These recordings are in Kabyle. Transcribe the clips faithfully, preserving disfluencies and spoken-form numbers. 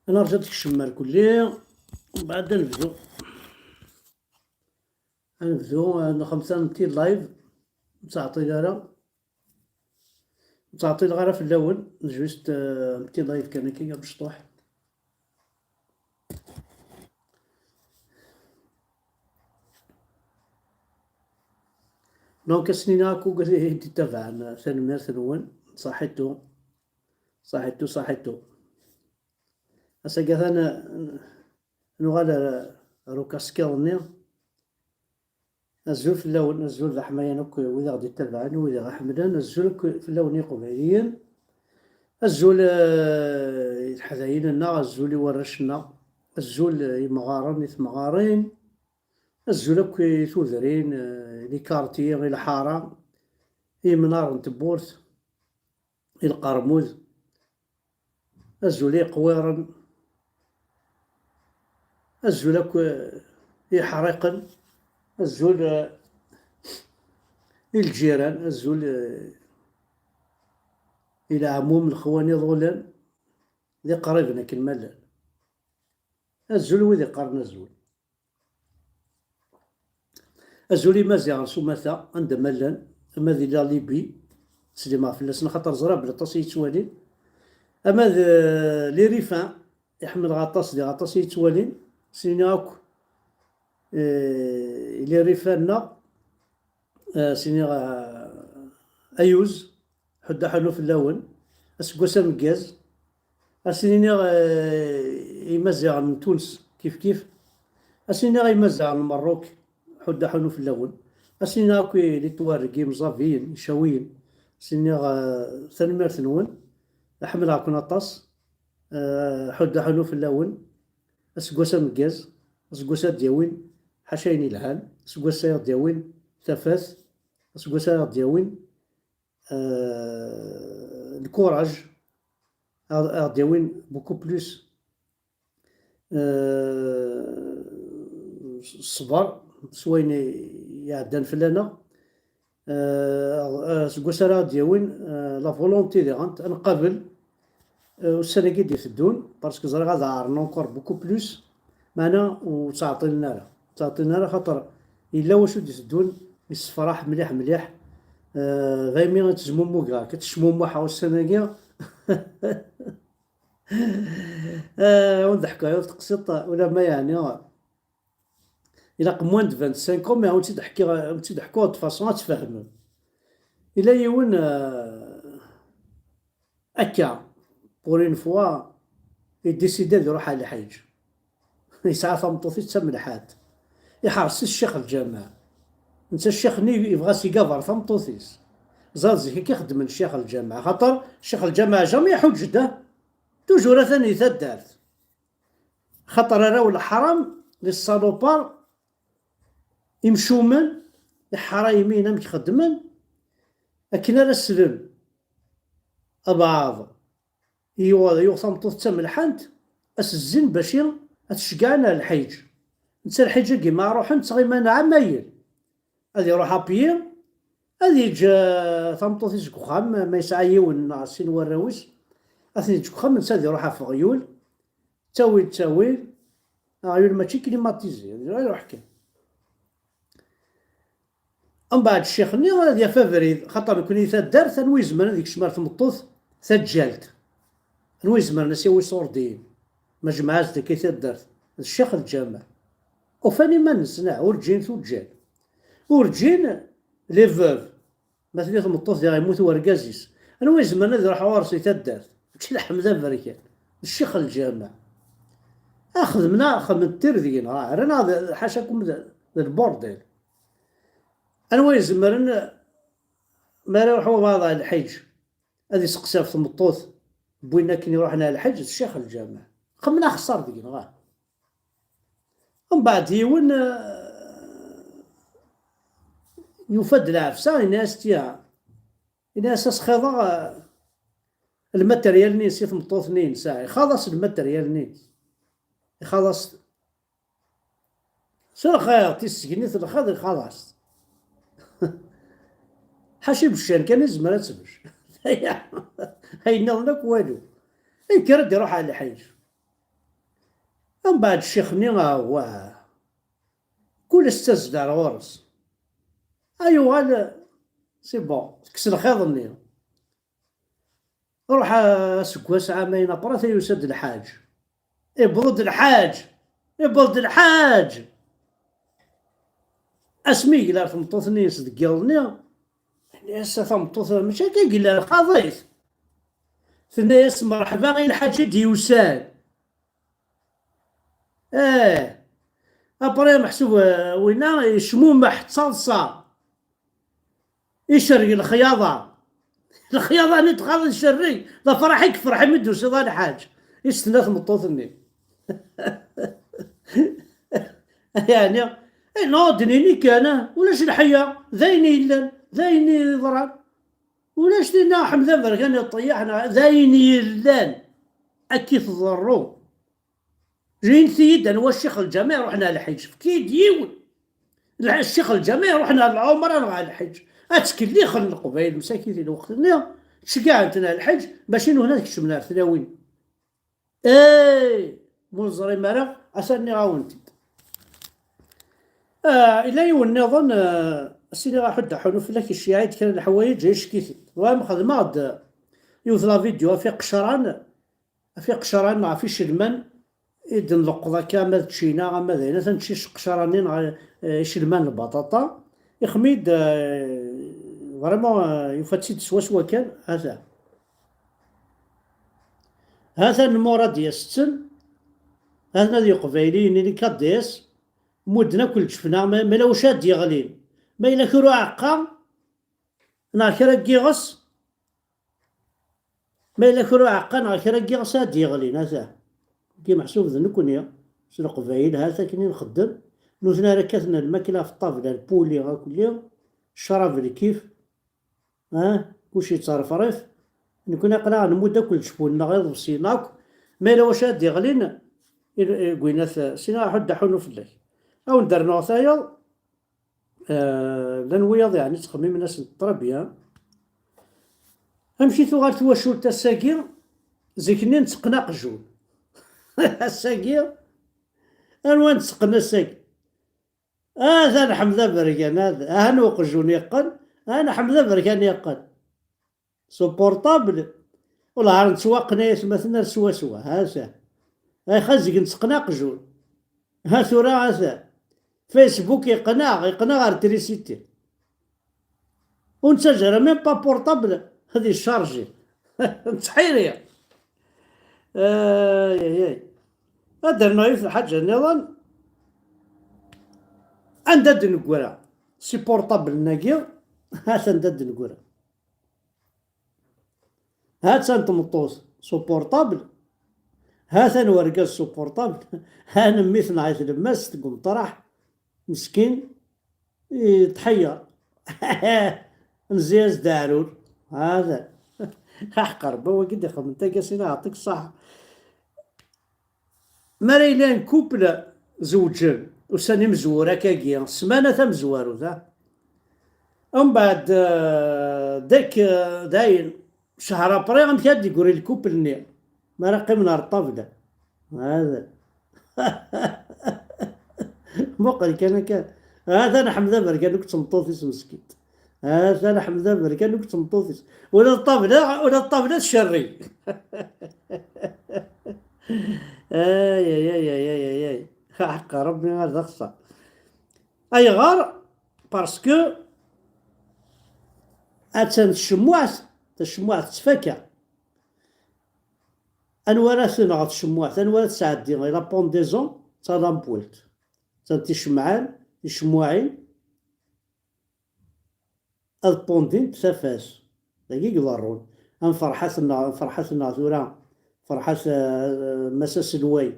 Ad nerǧu ad tekcem ar kulli, mbeɛd ad nebdu. Ad nebdu, eh, nexmem ta n ti live, ur ttɛeṭṭil ara. Ur ttɛeṭṭileɣ ara fell-awen, juste, eh, n ti live kan akka, amecṭuḥ. Donc, ad s-nini akk i d-ittabaɛen, tanemmirt-nwen, ṣaḥitu, ṣaḥitu, ṣaḥitu. Ass-agi atan, eh, nuɣal ar, ar ukaskiḍ-nni. Azul fell-awen, azul d aḥmayan akk wid i ɣ-d-ittabaɛen, wid i ɣ-iḥemmlen, azul akk fell-awen i Iqbayliyen, azul, eh, i teḥdayin-nneɣ, azul i warrac-nneɣ, azul i yimɣaren, i temɣarin, azul akk i tudrin, eh, les quartiers, i lḥara, i yimnaren n tewwurt, i lqermud, azul i iqwiren, azul akk, eh, i iḥriqen, azul, eh, i lǧiran, azul, eh, i leɛmum, lexwan iḍulen, d iqriben akken ma llan. Azul wid iqqaren azul. Azul Imaziɣen s umata, anda ma llan, ama di la Libye, ttsellimeɣ fell-asen, axaṭer ẓriɣ belli aṭas i yi-ttwalin, ama d, eh, les Rifins, i ḥemmleɣ aṭas, diɣ aṭas i yi-ttwalin, s-nini akk, eh, les Rifins-nneɣ, eh, s-nini, eh, ayuz, ḥudd aḥunu fell-awen, aseggas ameggaz, Ad s-iniɣ, eh, i Imaziɣen n Tunes, kif kif. Ad s-iniɣ i Imaziɣen n Merruk, ḥudd aḥunu fell-awen. Ad s-iniɣ akk i Litwareg, Imẓabiyen, Icawiyen. Ad s-iniɣ, eh, tanemmirt-nwen. Ḥemmleɣ-ken aṭas. Eh, ḥudd aḥunu fell-awen. Aseggas ameggaz, aseggas ad d-yawin ḥaca ayen yelhan, aseggas ay aɣ-d-yawin tafat, aseggas ay aɣ-d-yawin euh, le courage, ad, ad d-yawin beaucoup plus, euh, ṣṣber s wayen i iɛeddan fell-aneɣ. Euh, euh, seg wass ara d-yawin, euh, la volonté diɣen ad nqabel, euh, ussan-agi d-iteddun, parce que ẓriɣ ad ɛren encore beaucoup plus. Meɛna ur ttɛeṭṭilen ara. Ur ttɛeṭṭilen ara, xaṭer yella wacu d-iteddun, yessefraḥ mliḥ, mliḥ. Eh, daymi ttezmumugeɣ, akka ttecmumuḥeɣ ussan-agi. Eh, ur d-ḥkiɣ yiwet teqsiṭ, ulamma yeɛni ilaq moins de vingt-cinq ans, mais ur tt-id-ḥkiɣ, ur tt-id-ḥkuɣ de façon ad tfehmem. Ila yiwen, eh, Akka, pour une fois, yedisidi ad iruḥ ɣer lḥiǧ. Yesɛa tameṭṭut-is d tamelḥant. Iḥres-itt ccix lǧameɛ. Netta ccix-nni yebɣa s igaber tameṭṭut-is. Ẓer zik akka xeddmen ccix lǧameɛ. Xaṭer ccix lǧameɛ jamais iḥuǧǧ da. Toujours atan di taddart. Xaṭer arraw n leḥram, les salopards, imcumen, iḥrayen amek xeddmen, akken ara slen abeɛḍ yuɣ, yuɣ tameṭṭut d tamelḥant, ad s-zzin bac ad t-ceggɛen ar lḥiǧ. Netta lḥiǧ-agi ma ruḥen, ttɣiman ɛamayen. Ad iruḥ à pied, ad yeǧǧ, eh, tameṭṭut-is deg uxxam, ma yesɛa yiwen neɣ sin warraw-is, ad ten-yeǧǧ deg uxxam, netta ad iruḥ ɣef uɣyul, ttawil, ttawil, aɣyul mačči climatisé, ad iruḥ kan. Mbeɛd ccix-nni ad yaf abrid, xaṭer nekni taddart, anwa izemren ad ikcem ar tmeṭṭut taǧǧalt? Anwa izemren ad s-yawi iṣurdiyen? Ma jemɛeɣ-as-d akka i taddart, d ccix lǧameɛ. Ufan iman-nsen, ah, urǧin tuǧǧal. Urǧin les veuves. Ma tella tmeṭṭut diɣ yemmut wergaz-is, anwa izemren ad iruḥ ɣur-s i taddart? Mačči d Ḥmed Aberkan, d ccix lǧameɛ. Axedmen, axedmen tirdiyin, ah, rran-aɣ d, ḥacakum d, d lbordel. Anwa izemren, mi ara iruḥ wabɛaḍ ɣer lḥiǧ, ad iseqsi ɣef tmeṭṭut n win akken iruḥen ɣer lḥiǧ, d ccix lǧameɛ. Xemmen axeṣṣar deg-neɣ, ah. Mbeɛd yiwen, eh, yufa-d lɛefsa, yenna-as, tiya, yenna-as, ad s-xaḍeɣ, eh, lmateryal-nni-ines i tmeṭṭut-nni-ines, ah, ixaḍ-as lmateryal-nni-ines. Ixaḍ-as s lxiḍ, tisegni telxiḍ, ixaḍ-as. Ḥaci beccan kan i tezmer ad tebec. Ayen nniḍen akk walu. Yekker ad d-iruḥ ɣer lḥiǧ. Mbeɛd ccix-nni, ah, wah, kul ass ttazdeɣ ɣur-s. Ay uɣal, c'est bon, tekkes lxiḍ-nni. Ruḥ aseggas ɛamayen après, yusa-d lḥaǧ. Iwweḍ-d lḥaǧ! Iwweḍ-d lḥaǧ! Asmi yegla ɣer tmeṭṭut-nni-ines deg yiḍ-nni, tenna-yas: "A tameṭṭut, mačči akka i yellan, xaḍit." Tenna-yas: "Merḥba i lḥaǧ i d-yusan." Eh, après meḥsub, eh, winna yecmumeḥ d taḍsa. Icerreg lexyaḍa. Lexyaḍa-nni txaḍ icerreg. D afraḥ i yefreḥ imi d-tusiḍ a lḥaǧ. I s-tenna tmeṭṭut-nni. Yeɛni, eh, nɣed nini kan, ah, ulac lḥeyya. D ayen yellan, d ayen yeḍran. Ulac tinna Ḥmed Aberkan iṭeyyeḥ, neɣ d ayen yellan. Akka i tḍerru. Jin-t-iyi-d anwa ccix lǧameɛ iruḥen ɣer lḥiǧ. Efk-iyi-d yiwen. Lḥ-, ccix lǧameɛ iruḥen ɣer lɛumra neɣ ɣer lḥiǧ. Ad ttkellixen Leqbayel msakit i lweqt-nni, ttceggɛen-ten ɣer lḥiǧ, mačči nutni ad kecmen ar tlawin. Eh, ma ur teẓrim ara, atan nniɣ-awen-t-id. Ah, ila yiwen nniḍen, ah, as-iniɣ aḥuddu aḥunu fell-ak, iceyyeɛ-d kra n leḥwayeǧ, icekkit-d. Ɣur-m xedmeɣ-d yiwet la vidéo ɣef iqecran, ɣef iqecran neɣ ɣef icelman i d-nleqqeḍ akka, ama d ččina, ama d ayen, atan ččic iqecran-nni neɣ, eh, icelman n lbaṭaṭa. Ixmi-d, eh, vraiment, eh, yufa-tt-id swaswa kan, ata. Hatan murad yas-tten, hatan ad yeqbayliyen ini K D S, mudden akk lǧefna, ma, ma yella wacu ad d-yeɣlin. Ma yella kra uɛeqqa, neɣ kra n yiɣes, ma yella kra uɛeqqa, neɣ kra n yiɣes ad d-yeɣlin, ata. Dagi meḥsub d nekkni, s Leqbayel, hat akken i nxeddem. Nutni ara kkaten lmakla ɣef ṭṭabla, lpuli, akk lliɣ, ccrab, lkif. Ah, kullec yettrefrif. Nekkni aql-aɣ nmudd akk lǧefun-nneɣ, iḍebsiyen akk. Ma yella wacu ad d-yeɣlin, i, i, gwinat, sina aḥuddu aḥunu fell-ak. Ad wen-d-rnuɣ tayeḍ, eh, llan wiyaḍ yeɛni ttxemmimen-asen très bien. Amek i tuɣal twacult ass-agi? Zik-nni netteqqen aqjun. Ass-agi, anwa netteqqen ass-agi? Atan Ḥmed Aberkan, atan, atan uqjun yeqqen, atan Ḥmed Aberkan yeqqen. S uportable. Wellah ar nettwaqen ay atmaten ar swaswa, ha-t-an. Ay xazeg netteqqen aqjun. Ha tura atan. Facebook yeqqen-aɣ, yeqqen-aɣ ar trisiti. Ur nettaǧǧa ara même pas portable ad yeccarji. Nettḥiri. Ay, ay, ay. Ad d-rnuɣ yiwet lḥaǧa nniḍen. Anda d-neggra si portable-nni-agi? Atan anda d-neggra. Ha-tt-an tmeṭṭut s uportable. Ha-t-an urgaz s uportable. Ha-n mmi-tneɣ i tlemmast deg umeṭraḥ. Meskin. Yetḥeyyeṛ. Nezzi-as-d aɛrur. Hada. Aḥeqq Ṛebbi, wagi d-ixedmen taggasin, aɛṭik ṣṣaḥa. Mi ara yili un couple zewǧen, usan imezwura akkagi, ssmana tamezwarut, ha? Umbeɛd, eh, dek, eh, dayen, cehṛ après, amek ad d-yeggri lkupel-nni? Mi ara qqimen ɣer ṭṭabla. Hada. Muqel kan akka. Hada Ḥmed Aberkan akked tmeṭṭut-is meskint. Hada Ḥmed Aberkan akked tmeṭṭut-is. Ula d ṭṭabla, ula d ṭṭabla tcerreg. Ay, ay, ay, ay, ay, ay, ay. Aḥeqq Ṛebbi, ar d axeṣṣar. Ayɣer? Parce que attan tcemmuɛt, tacemmuɛt tettfaka. Anwa ara tenɣ tcemmuɛt? Anwa ara tesɛeddi i la pendaison? D talampult. Attan ticemɛal, ticemmuɛin, ad pondint tafat. Dagi i iḍerrun. Am Ferḥat-nneɣ, Ferḥat-nneɣ tura, Ferḥat, eh, Mass Aselway,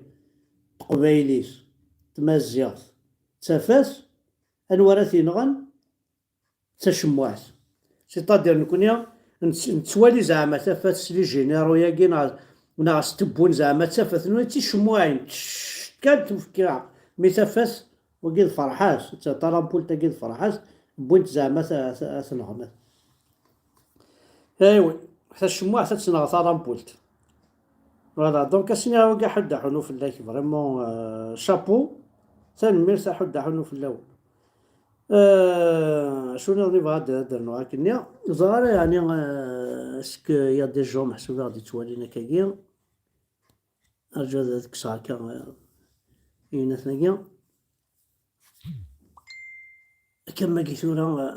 teqbaylit, tmaziɣt, tafat, anwa ara t-inɣen? D tacemmuɛt. C'est-à-dire, nekkni nett-, nettwali zeɛma tafat s les généraux-agi, neɣ, neɣ s tebbun zeɛma d tafat, nwen d ticemmuɛin, tcct kan tufekka. Mi tafat, wagi d Ferḥat, d talampult-agi d Ferḥat, wwin-t zeɛma ta-, ta-, ad t-nɣen. Aywa, tacemmuɛt ad tenɣ talampult. Voilà, donc ass-nni awagi aḥuddu aḥunnu fell-ak, vraiment, euh, chapeau. Tanemmirt aḥuddu aḥunnu fell-awen. Euh, acu nniḍen i bɣa ad d-rnuɣ akkenni? Ẓer ara, yeɛni, euh, est-ce que y a des gens meḥsub i ɣ-d-yettwalin akkagi? Arǧu ad, ad kkseɣ akka, euh, iynaten-agi. Akka magi tura, euh,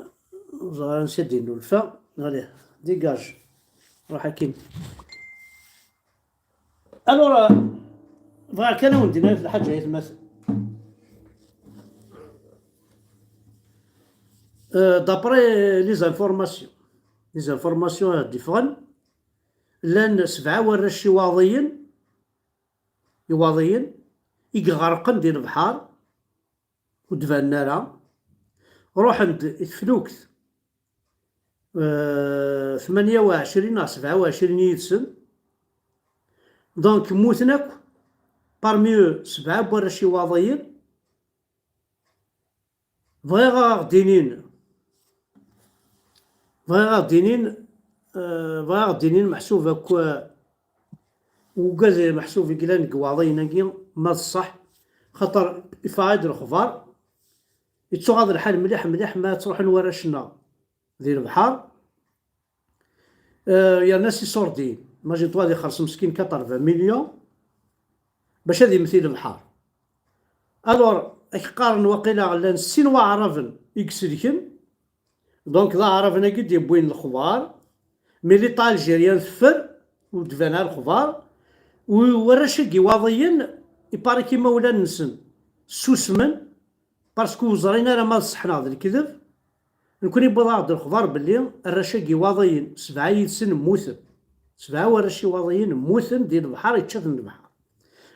ẓer ansi ad d-yennulfa. Allez, dégage. Ruḥ akkin. Alors, euh, bɣiɣ kan ad wen-d-iniɣ lḥaǧa, ay atmaten. Euh, d'après les informations, les informations ad d-iffɣen, llan sebɛa warrac iwaḍiyen, iwaḍiyen i iɣerqen di lebḥer, ur d-banen ara, ruḥen-d i teflukt, euh, tmanya u ɛecrin neɣ sebɛa u ɛecrin yid-sen. Donc, mmuten akk, parmi eux, sebɛa n warrac iwaḍiyen. Bɣiɣ ad aɣ-d-inin, bɣiɣ ad aɣ-d-inin, euh, bɣiɣ ad aɣ-d-inin meḥsub akk, euh, ugad meḥsub i yellan deg iwaḍiyen-agi, ma d ṣṣeḥ, xaṭer ifaɣ-d lexbar, yettuɣaḍ lḥal mliḥ mliḥ ma ttruḥen warrac-nneɣ di lebḥer. Euh, yerna s iṣurdiyen. Imagine-toi ad ixelṣ meskin quatre-vingts millions bac ad yemmet i lebḥer. Alors, ak qqaren waqila llan sin waɛraben i iselken, donc d aɛraben-agi i d-yewwin lexbar, mais l'État algérien teffer, ur d-tban ara lexbar, u warrac-agi iwaḍiyen, iparik imawlan-nsen susmen, parce que ur ẓrin ara ma d ṣṣeḥ neɣ d lekdeb. Nekkni wwiḍ-aɣ-d lexbar belli arrac-agi iwaḍiyen, sebɛa yid-sen mmuten. Sebɛa warrac iwaḍiyen mmuten di lebḥer, yečča-ten lebḥer.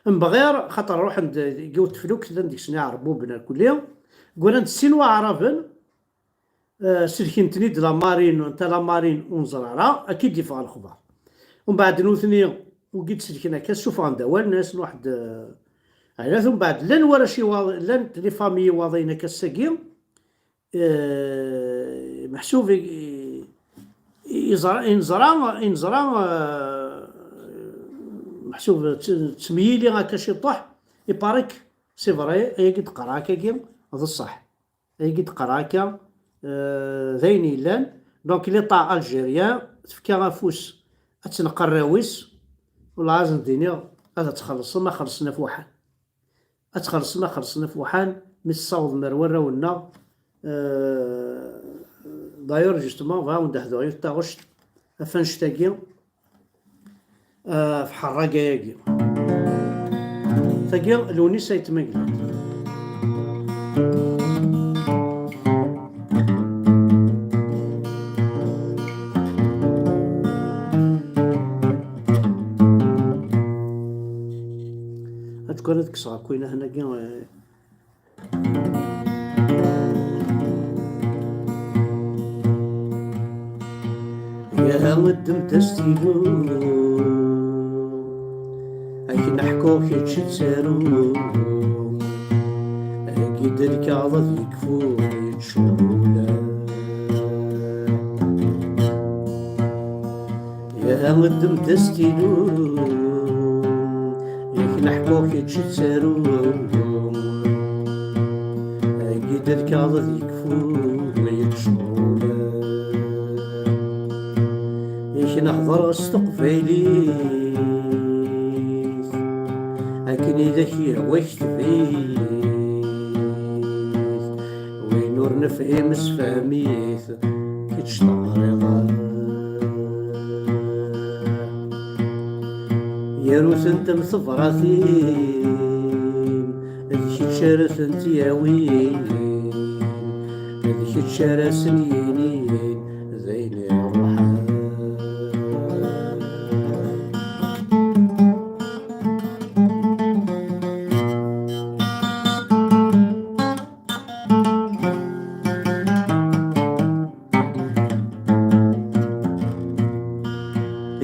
Mebɣir, xaṭer ruḥen-d deg yiwet teflukt, llan deg-sen iɛerbuben arkulli, gguran-d sin waɛraben, eh, selken-ten-id la marine, anta la marine ur neẓri ara, akka i d-yeffeɣ lexbar. Umbeɛd nutni, wigi d-selken akka, ssufɣen-d awal, nnan-asen waḥed, eh, ɛinat, umbeɛd llan warrac iwaḍ-, llant les familles iwaḍiyen akka ass-agi, eh, meḥsub i, i, i neẓra, i neẓra, i neẓra, eh, meḥsub t-, ttemyili akka ciṭuḥ, iparik, c'est vrai, ayagi d-qqareɣ akkagi, d ṣṣeḥ. Ayagi d-qqareɣ akka, eh, d ayen yellan. Donc, l'État algérien tefka afus ad tneqq arraw-is, u lɛazen d-iniɣ ad txellṣem, ad xellṣen afuḥan. Ad txellṣem, ad xellṣen afuḥan, mi tessawḍem ar warraw-nneɣ. Euh, d'ailleurs, justement, bɣiɣ ad wen-d-hduɣ yiwet taɣect, ɣef annect-agi, euh, ɣef ḥerraga-agi. Tagi, Lewnis Ayt Mengellat. Ad tkun ad kkseɣ akk inahen-agi, eh. Yaha ddem-d astilu, akken ḥkuɣ kečč d taru, agi d lkaɣeḍ ad yekfu yettcɣul. Yaha ddem-d astilu, yak neḥku kečč d taru. Agi d lkaɣeḍ ad yekfu ma yettcɣul. Yak nehḍer s teqbaylit, akken i d ak-yehwa kteb-it. Win ur nefhim sefhem-it, kečč teɣriḍ. Yaru-tent am tebratin, d kečč ara tent-yawin, d kečč ara sen-yinin d ayen iruḥen.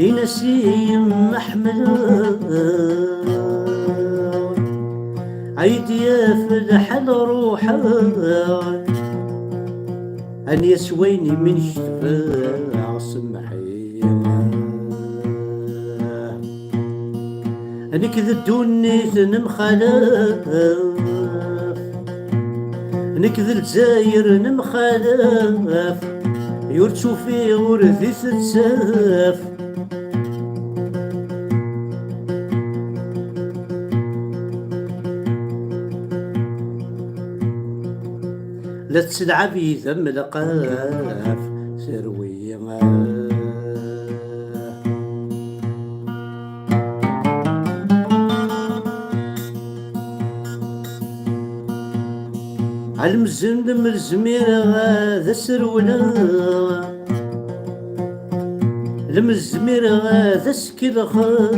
Ini-as i yemma ḥemmleɣ, ay d-yaf lḥal ruḥeɣ, ani-as wayen i mi n-ketbeɣ, semmeḥ-iyi. Nekk d ddunit nemxalaf, nekk d Lezzayer nemxalaf, ur tt-ufiɣ ur d i tettaf. La tettelɛab yid-m lqaf, terwi. Almezzen d mezmireɣ ad as-rewleɣ, lemezmireɣ ad as-kelxeɣ,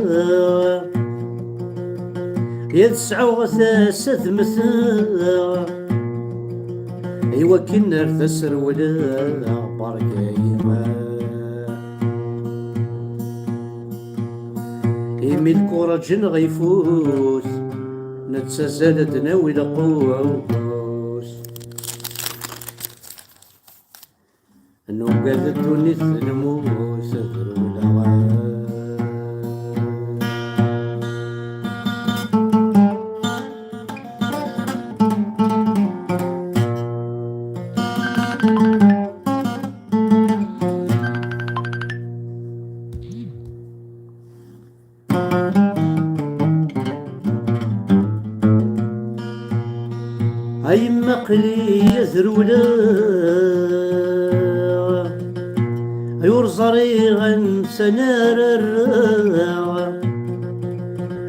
yad sɛuɣ tasa ad mmteɣ, iwakken ar tasrewleɣ berka-yi. Imi lkuṛaǧ-nneɣ ifut, nettazal ad nawi lqut. Nugad ddunit nemmut, drewleɣ. A yemma aql-i ad rewleɣ, ay ur ẓriɣ ansa ara rreɣ,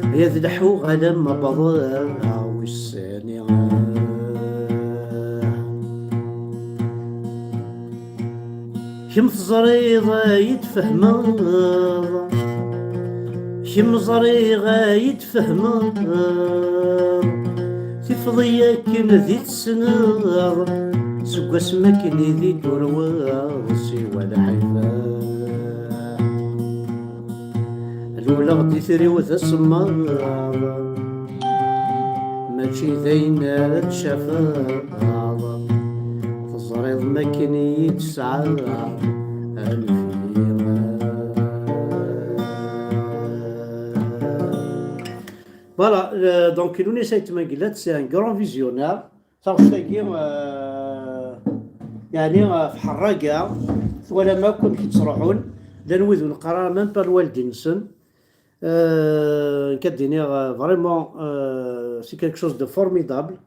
ay ad leḥḥuɣ alamma wwḍeɣ wis sani. Kemm teẓriḍ ay tfehmeḍ, kemm ẓriɣ ay tfehmeḍ, tifeḍ-iyi akken di tessneḍ, seg wasmi akken i di d-turweḍ siwa lḥifaḍ. Luleɣ-d itriw d asemmaḍ, mačči d ayen ara d-tcafeḍ. Teẓriḍ makken i yi-d-tesɛa anef-iyi. Voilà, euh, donc Lewnis Ayt Mengellat, c'est un grand visionnaire. Taɣect-agi, euh, yeɛni, euh, ɣef ḥerraga, twalam akk amek i ttruḥun, llan wid ur neqqar ara même pas lwaldin-nsen. Euh, nekk ad d-iniɣ, euh, vraiment, euh, c'est quelque chose de formidable,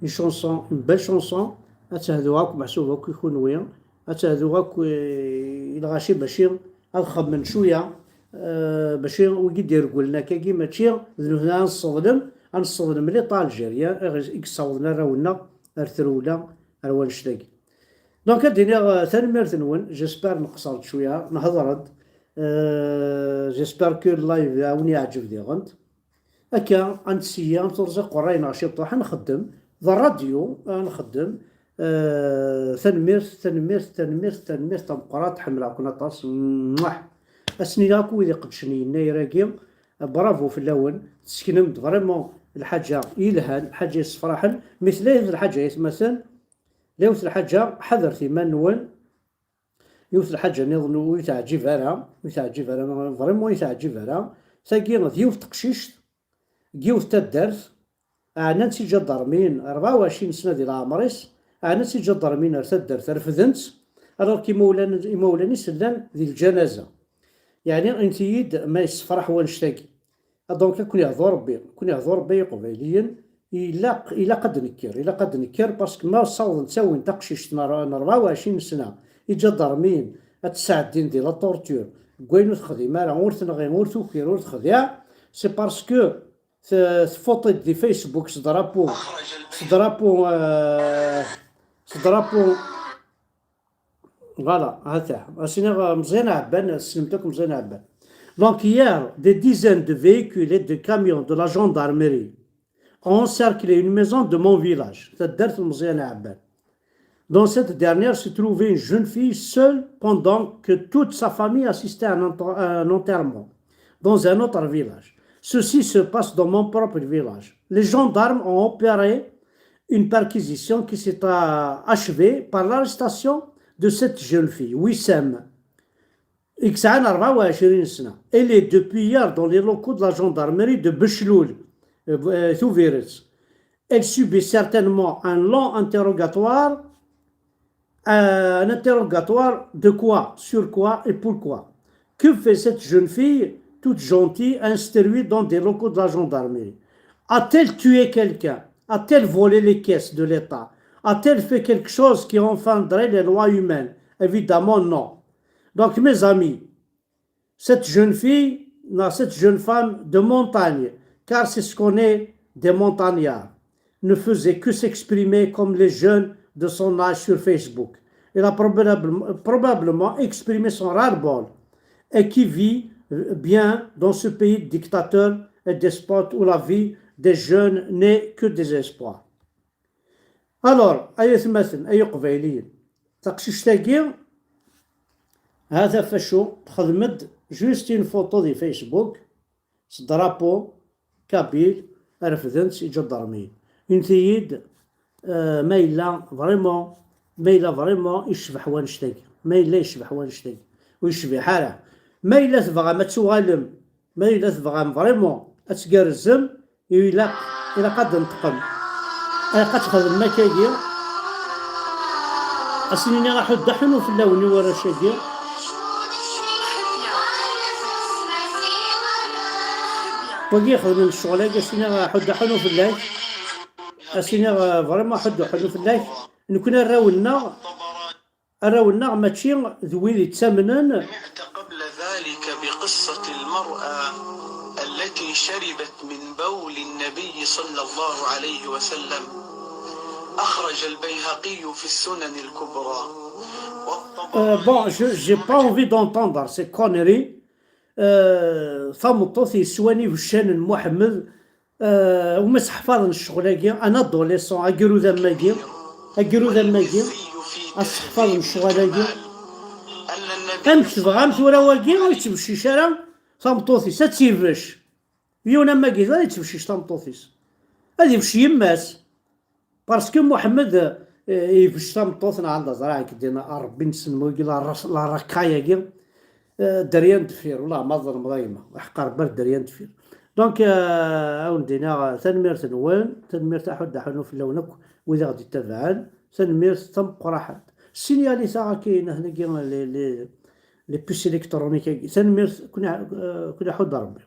une chanson, une belle chanson. Ad tehdu akk, meḥsub akk i kunwi, ad tehdu akk i, i lɣaci, bac ad xemmen cwiya, euh, bac wigi d-iregglen akkagi, mačči d nutni ad nesseḍlem, ad nesseḍlem l'État algérien i ɣ-, i yessawḍen arraw-nneɣ ar trewla, ar wannect-agi. Donc, ad d-iniɣ, euh, tanemmirt-nwen, j'espère neqṣer-d cwiya, nehḍer-d, euh, j'espère que live ad wen-yeɛǧeb diɣen. Akka, ad ntseyyi, ad nturẓi qerray-nneɣ ciṭuḥ, ad nxeddem, d rradyu, ad nxeddem. Euh, tanemmirt, tanemmirt, tanemmirt, tanemmirt tameqqrant, ḥemmleɣ-ken aṭas. Mmuah. Ad sen-iniɣ akk wid iqeddcen yennayer-agi, bravo fell-awen, tesseknem-d vraiment lḥaǧa yelhan, lḥaǧa yessefraḥen, mi tella yiwet lḥaǧa, ay atmaten, la yiwet lḥaǧa, ḥadret iman-nwen, yiwet lḥaǧa nniḍen ur yi-teɛǧib ara, ur yi-teɛǧib ara, vraiment ur yi-teɛǧib ara, tagi d yiwet teqcict, deg yiwet taddart, ɛnan-tt iǧadarmiyen, rebɛa u ɛecrin sna di leɛmer-is, ɛnan-tt iǧadarmiyen ar taddart, refden-tt, alors que imawlan, imawlan-is llan di lǧanaza. Yeɛni, init-iyi-d ma yessefraḥ wannect-agi. Ah, donc, ad ken-yehdu Rebbi, ad ken-yehdu Rebbi ay Iqbayliyen, ilaq, ilaq ad d-nekker, ilaq ad d-nekker, parce que ma ssawḍen ttawin taqcict n r-, n rebɛa u ɛecrin sna, iǧadarmiyen, ad tt-sɛeddin di la torture, deg wayen ur texdim ara, ur tenɣi, ur tukir, ur texdiɛ, c'est parce que t-, tfuṭ-d di Facebook s drapeau, s drapeau, euh, s drapeau, voilà, ha-t-a. Ad s-iniɣ, euh, Meẓyan Ɛebban, tessnemt akk Meẓyan Ɛebban. Donc, hier, des dizaines de véhicules et de camions de la gendarmerie ont encerclé une maison de mon village, taddart n Meẓyan Ɛebban. Dans cette dernière se trouvait une jeune fille seule pendant que toute sa famille assistait à un enter-, à un enterrement dans un autre village. Ceci se passe dans mon propre village. Les gendarmes ont opéré une perquisition qui s'est, euh, achevée par l'arrestation de cette jeune fille, Wissam. i yesɛan rebɛa u ɛecrin sna. Elle est depuis hier dans les locaux de la gendarmerie de Bechlul, euh, euh, Tubiret. Elle subit certainement un long interrogatoire. Un interrogatoire de quoi, sur quoi et pourquoi? Que fait cette jeune fille, toute gentille, instruite dans des locaux de la gendarmerie? A-t-elle tué quelqu'un? A-t-elle volé les caisses de l'État? A-t-elle fait quelque chose qui enfreindrait les lois humaines? Évidemment, non. Donc, mes amis, cette jeune fille, non, cette jeune femme de montagne, car c'est ce qu'on est, des montagnards, ne faisait que s'exprimer comme les jeunes de son âge sur Facebook. Elle a probablement, probablement exprimé son ras-le-bol et qui vit bien dans ce pays de dictateurs et despotes où la vie des jeunes n'est que désespoir. Alors, ay atmaten, ay iqbayliyen, taqcict-agi, hata facu, texdem-d juste une photo di Facebook, s drapeau kabyle, refden-tt iǧadarmiyen. Init-iyi-d, euh, ma yella vraiment, ma yella vraiment yecbeḥ wanect-agi, ma yella yecbeḥ wanect-agi, ur yecbiḥ ara. Ma yella tebɣam ad tuɣalem, ma yella tebɣam vraiment ad tgerrzem, ilaq, ilaq ad d-neṭqem. Ilaq ad txedmem akkagi. Ad sen-iniɣ aḥuddu aḥunu fell-awen i warrac-agi. Wagi ixedmen ccɣel-agi, ad s-iniɣ aḥuddu aḥunu fell-ak. Ad s-iniɣ, euh, vraiment aḥuddu aḥunu fell-ak. Nekni arraw-nneɣ, arraw-nneɣ mačči d wid ittamnen. سمعت قبل ذلك بقصة المرأة التي شربت من بول النبي صلى الله عليه وسلم. أخرج البيهقي في السنن الكبرى. Euh, bon, je, j'ai pas envie d'entendre ces conneries. Euh, tameṭṭut yeswan ibeccan n Muḥemmed, euh, umi seḥfaḍen ccɣel-agi, un adolescent, agrud am wagi, agrud am wagi, ad seḥfaḍen ccɣel-agi. Amek tebɣam tura wagi ur yettbeccic ara tameṭṭut-is, ad tt-ibecc? Yiwen am wagi ur yettbeccic tameṭṭut-is. Ad ibecc yemma-s. Parce que Muḥemmed, euh, ibecc tameṭṭut, neɣ anda ẓriɣ nekk din, a Rebbi-nsen, wagi la ras-, la raka-agi, euh, dderya n deffir, wala ma tḍelmeḍ a yemma, ḥeqq Rebbi ar dderya n deffir. Donc, euh, ad wen-d-iniɣ, euh, tanemmirt-nwen, tanemmirt aḥuddu aḥunu fell-awen akk wid i ɣ-d-ittabaɛen, tanemmirt tameqqrant. Signalit-aɣ akka, nagi, les, les, les puces électroniques-agi, tanemmirt, kuni, euh, kuni aḥuddu Rebbi.